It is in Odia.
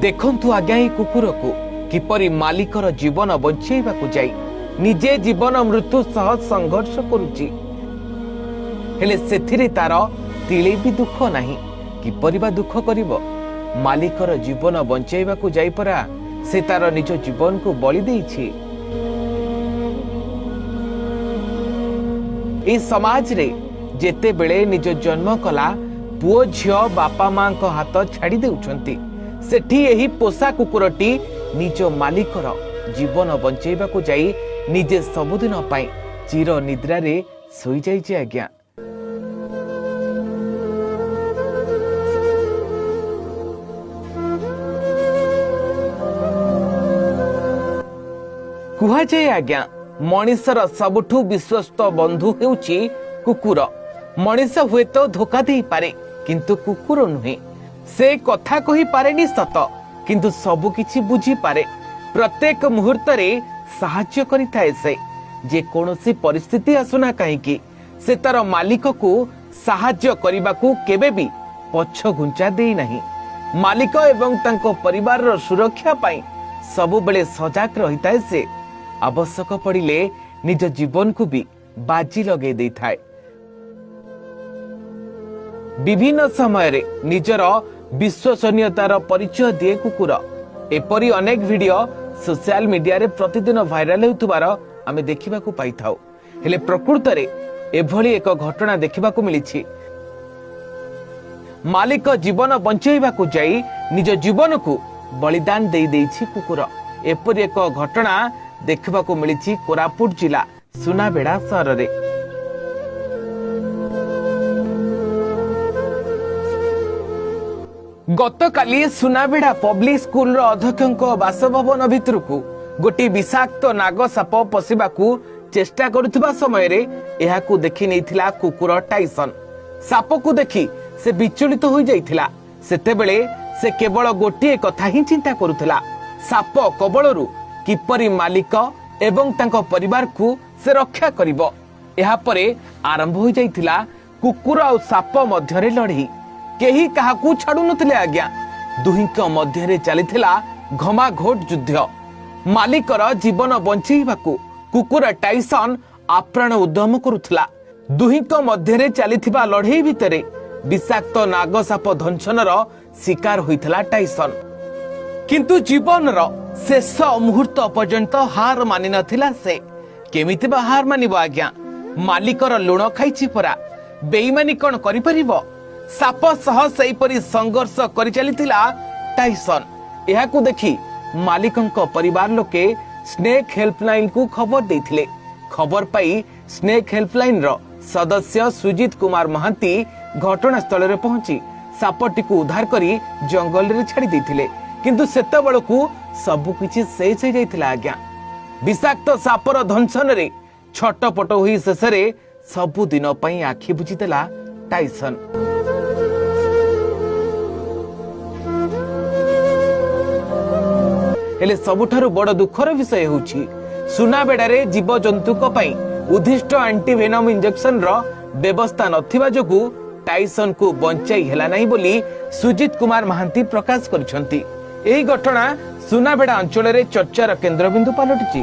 ଦେଖନ୍ତୁ ଆଜ୍ଞା, ଏଇ କୁକୁରକୁ କିପରି ମାଲିକର ଜୀବନ ବଞ୍ଚେଇବାକୁ ଯାଇ ନିଜେ ଜୀବନ ମୃତ୍ୟୁ ସହ ସଂଘର୍ଷ କରୁଛି। ହେଲେ ସେଥିରେ ତାର ତିଳେ ବି ଦୁଃଖ ନାହିଁ। କିପରି ବା ଦୁଃଖ କରିବ? ମାଲିକର ଜୀବନ ବଞ୍ଚେଇବାକୁ ଯାଇ ପରା ସେ ତାର ନିଜ ଜୀବନକୁ ବଳି ଦେଇଛି। ଏଇ ସମାଜରେ ଯେତେବେଳେ ନିଜ ଜନ୍ମ କଲା ପୁଅ ଝିଅ ବାପା ମାଙ୍କ ହାତ ଛାଡ଼ି ଦେଉଛନ୍ତି, ସେଠି ଏହି ପୋଷା କୁକୁରଟି ନିଜ ମାଲିକର ଜୀବନ ବଞ୍ଚେଇବାକୁ ଯାଇ ନିଜେ ସବୁଦିନ ପାଇଁ ଚିର ନିଦ୍ରାରେ ଶୋଇଯାଇଛି ଆଜ୍ଞା। କୁହାଯାଏ ଆଜ୍ଞା, ମଣିଷର ସବୁଠୁ ବିଶ୍ୱସ୍ତ ବନ୍ଧୁ ହେଉଛି କୁକୁର। ମଣିଷ ହୁଏତ ଧୋକା ଦେଇପାରେ, କିନ୍ତୁ କୁକୁର ନୁହେଁ। ସେ କଥା କହିପାରେନି ସତ, କିନ୍ତୁ ସବୁ କିଛି ବୁଝିପାରେ। ପ୍ରତ୍ୟେକ ମୁହୂର୍ତ୍ତରେ ସାହାଯ୍ୟ କରିଥାଏ ସେ। ଯେ କୌଣସି ପରିସ୍ଥିତି ଆସୁନା କାହିଁକି, ସେ ତାର ମାଲିକକୁ ସାହାଯ୍ୟ କରିବାକୁ କେବେ ବି ପଛ ଘୁଞ୍ଚା ଦେଇନାହିଁ। ମାଲିକ ଏବଂ ତାଙ୍କ ପରିବାରର ସୁରକ୍ଷା ପାଇଁ ସବୁବେଳେ ସଜାଗ ରହିଥାଏ ସେ। ଆବଶ୍ୟକ ପଡ଼ିଲେ ନିଜ ଜୀବନକୁ ବି ବାଜି ଲଗେଇ ଦେଇଥାଏ। ବିଭିନ୍ନ ସମୟରେ ନିଜର ବିଶ୍ୱସନୀୟତାର ପରିଚୟ ଦିଏ କୁକୁର। ଏପରି ଅନେକ ଭିଡିଓ ସୋସିଆଲ ମିଡିଆରେ ପ୍ରତିଦିନ ଭାଇରାଲ ହେଉଥିବାର ଆମେ ଦେଖିବାକୁ ପାଇଥାଉ। ହେଲେ ପ୍ରକୃତରେ ଏଭଳି ଏକ ଘଟଣା ଦେଖିବାକୁ ମିଳିଛି। ମାଲିକ ଜୀବନ ବଞ୍ଚେଇବାକୁ ଯାଇ ନିଜ ଜୀବନକୁ ବଳିଦାନ ଦେଇ ଦେଇଛି କୁକୁର। ଏପରି ଏକ ଘଟଣା ଦେଖିବାକୁ ମିଳିଛି କୋରାପୁଟ ଜିଲ୍ଲା ସୁନାବେଡା ସହରରେ। ଗତକାଲି ସୁନାବେଡା ପବ୍ଲିକ ସ୍କୁଲର ଅଧ୍ୟକ୍ଷଙ୍କ ବାସଭବନ ଭିତରକୁ ଗୋଟିଏ ବିଷାକ୍ତ ନାଗ ସାପ ପଶିବାକୁ ଚେଷ୍ଟା କରୁଥିବା ସମୟରେ ଏହାକୁ ଦେଖି ନେଇଥିଲା କୁକୁର ଟାଇସନ। ସାପକୁ ଦେଖି ସେ ବିଚଳିତ ହୋଇଯାଇଥିଲା। ସେତେବେଳେ ସେ କେବଳ ଗୋଟିଏ କଥା ହିଁ ଚିନ୍ତା କରୁଥିଲା, ସାପ କବଳରୁ କିପରି ମାଲିକ ଏବଂ ତାଙ୍କ ପରିବାରକୁ ସେ ରକ୍ଷା କରିବ। ଏହାପରେ ଆରମ୍ଭ ହୋଇଯାଇଥିଲା କୁକୁର ଆଉ ସାପ ମଧ୍ୟରେ ଲଢେଇ। କେହି କାହାକୁ ଛାଡୁନଥିଲେ ଆଜ୍ଞା। ଦୁହିଁଙ୍କ ମଧ୍ୟରେ ଚାଲିଥିଲା ଘମାଘୋଟ ଯୁଦ୍ଧ। ମାଲିକର ଜୀବନ ବଞ୍ଚେଇବାକୁ କୁକୁର ଟାଇସନ ଆପ୍ରାଣ ଉଦ୍ୟମ କରୁଥିଲା। ଦୁହିଁଙ୍କ ମଧ୍ୟରେ ଚାଲିଥିବା ଲଢେଇ ଭିତରେ ବିଷାକ୍ତ ନାଗ ସାପ ଦଂଶନର ଶିକାର ହୋଇଥିଲା ଟାଇସନ। କିନ୍ତୁ ଜୀବନର ଶେଷ ମୁହୂର୍ତ୍ତ ପର୍ଯ୍ୟନ୍ତ ହାର ମାନି ନଥିଲା ସେ। କେମିତି ବା ହାର ମାନିବ ଆଜ୍ଞା? ମାଲିକର ଲୁଣ ଖାଇଛି ପରା, ବେଇମାନି କଣ କରିପାରିବ? ସାପ ସହ ସେହିପରି ସଂଘର୍ଷ କରି ଚାଲିଥିଲା ଟାଇସନ। ଏହାକୁ ଦେଖି ମାଲିକଙ୍କ ପରିବାର ଲୋକେ ସ୍ନେକ୍ ହେଲ୍ପଲାଇନକୁ ଖବର ଦେଇଥିଲେ। ଖବର ପାଇ ସ୍ନେକ୍ ହେଲ୍ପଲାଇନର ସଦସ୍ୟ ସୁଜିତ କୁମାର ମହାନ୍ତି ଘଟଣାସ୍ଥଳରେ ପହଞ୍ଚି ସାପଟିକୁ ଉଦ୍ଧାର କରି ଜଙ୍ଗଲରେ ଛାଡ଼ି ଦେଇଥିଲେ। କିନ୍ତୁ ସେତେବେଳକୁ ସବୁକିଛି ଶେଷ ହେଇଯାଇଥିଲା ଆଜ୍ଞା। ବିଷାକ୍ତ ସାପର ଦଂଶନରେ ଛଟପଟ ହୋଇ ଶେଷରେ ସବୁଦିନ ପାଇଁ ଆଖି ବୁଜିଦେଲା ଟାଇସନ। ହେଲେ ସବୁଠାରୁ ବଡ ଦୁଃଖର ବିଷୟ ହେଉଛି, ସୁନାବେଡାରେ ଜୀବଜନ୍ତୁଙ୍କ ପାଇଁ ଉଦ୍ଦିଷ୍ଟ ଆଣ୍ଟିଭେନମ ଇଞ୍ଜେକ୍ସନର ବ୍ୟବସ୍ଥା ନଥିବା ଯୋଗୁଁ ଟାଇସନକୁ ବଞ୍ଚାଇ ହେଲା ନାହିଁ ବୋଲି ସୁଜିତ କୁମାର ମହାନ୍ତି ପ୍ରକାଶ କରିଛନ୍ତି। ଏହି ଘଟଣା ସୁନାବେଡା ଅଞ୍ଚଳରେ ଚର୍ଚ୍ଚାର କେନ୍ଦ୍ରବିନ୍ଦୁ ପାଲଟିଛି।